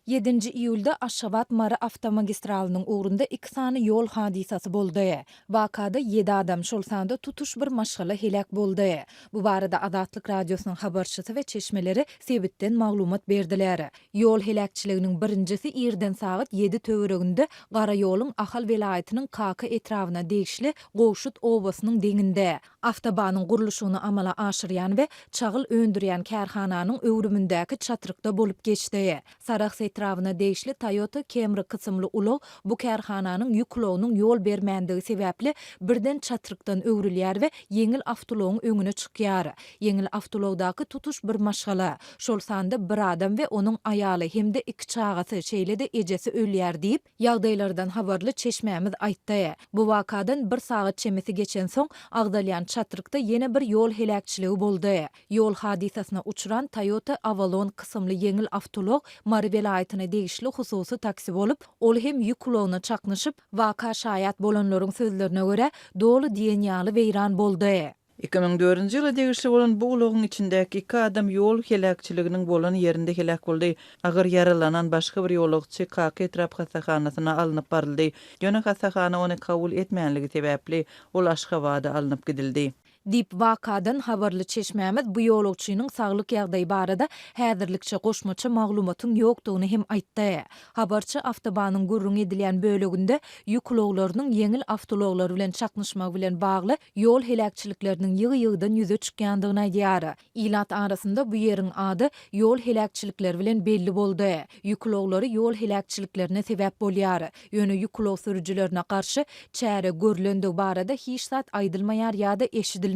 Ýedinji iýulda Aşgabat-Mary awtomagistralynyň ugrunda iki sany ýol hadysasy boldy. Wakada ýedi adam, şol sanda tutuş bir maşgala heläk boldy. Bu barada Azatlyk Radiosynyň habarçysy we çeşmeleri sebitden maglumat berdiler. Ýol heläkçiliginiň birinjisi irden sagat ýedi töwereginde gara ýoluň Ahal welaýatynyň Kaka etrabyna degişli Gowşut obasynyň deňinde, Awtobanyň gurluşygyny amala aşyrýan we çagyl öndürýän kärhananyň öwrümindäki çatrykda bolup geçdi. Sarahs etrabyna degişli Toyota Camry kysymly ulag bu kärhananyň ýük ulagynyň ýol bermändigi sebäpli birden çatrykdan öwrülýär we ýeňil awtoulagyň öňüne çykýar. Ýeňil awtoulagdaky tutuş bir maşgala, şol sanda bir adam we onuň aýaly hem-de iki çagasy, şeýle-de ejesi ölýär diýip, Ýagdaýlardan habarly çeşmämiz aýtdy. Bu wakadan bir sagat çemesi geçensoň, agzalýan çatrykda ýene bir ýol heläkçiligi boldy. Ýol hadysasyna uçran Toyota Avalon kysymly ýeňil awtoulag Mary welaýatyna degişli hususy taksi bolup, ol hem ýük ulagyna çaknyşyp, waka şaýat bolanlaryň sözlerine görä, doly diýen ýaly weýran boldy. 2004-nji ýyla degişli bolan bu ulagyň içindäki iki adam ýol heläkçiliginiň bolan ýerinde heläk boldy. Agyr ýaralanan başga bir ýolagçy Kaka etrap hassahanasyna alnyp baryldy. Ýöne hassahana ony kabul etmänligi sebäpli, ol Aşgabada alnyp gidildi. Diýip, wakadan habarly çeşmämiz bu ýolagçynyň saglyk ýagdaýy barada häzirlikçe goşmaça maglumatyň ýokdugyny hem aýtdy. Habarçy awtobanyň gürrüňi edilýän böleginde ýük ulaglarynyň ýeňil awtoulaglar bilen çaknyşmagy bilen bagly ýol heläkçilikleriniň ýygy-ýygydan ýüze çykýandygyny aýdýar. Ilat arasynda bu ýeriň ady ýol heläkçilikleri bilen belli boldy. Ýük ulaglary ýol heläkçiliklerine sebäp bolýar. Ýöne ýük ulag sürüjilerine garşy çäre görlendigi barada hiç zat aýdylmaýar ýa-da eşidilmeýär.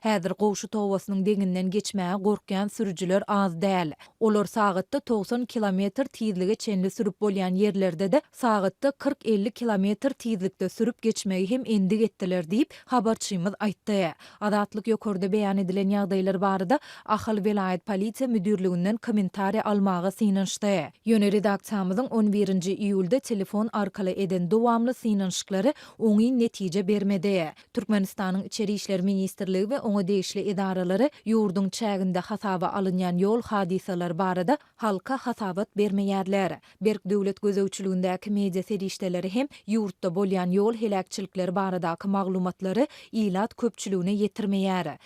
Häzir Gowşut obasynyň deňinden geçmäge gorkýan sürüjiler az däl. Olar sagatda 90 kilometr tizlige çenli sürüp bolýan ýerlerde-de sagatda kyrk-elli kilometr tizlikde sürüp geçmegi hem endik etdiler diýip, habarçymyz aýtdy. Azatlyk ýokarda beýan edilen ýagdaýlar barada Ahal welaýat polisiýa müdirliginden kommentariýa almaga synanyşdy. Ýöne redaksiýamyzyň on birinji iýulda telefon arkaly eden dowamly synanyşyklary oňyn netije bermedi. Türkmenistanyň Içeri işler ministrligi we oňa degişli edaralary ýurduň çäginde hasaba alynýan ýol hadysalary barada halka hasabat bermeýärler. Berk döwlet gözegçiligindäki media serişdeleri hem ýurtda bolýan ýol heläkçilikleri baradaky maglumatlary ilat köpçüligine ýetirmeýär.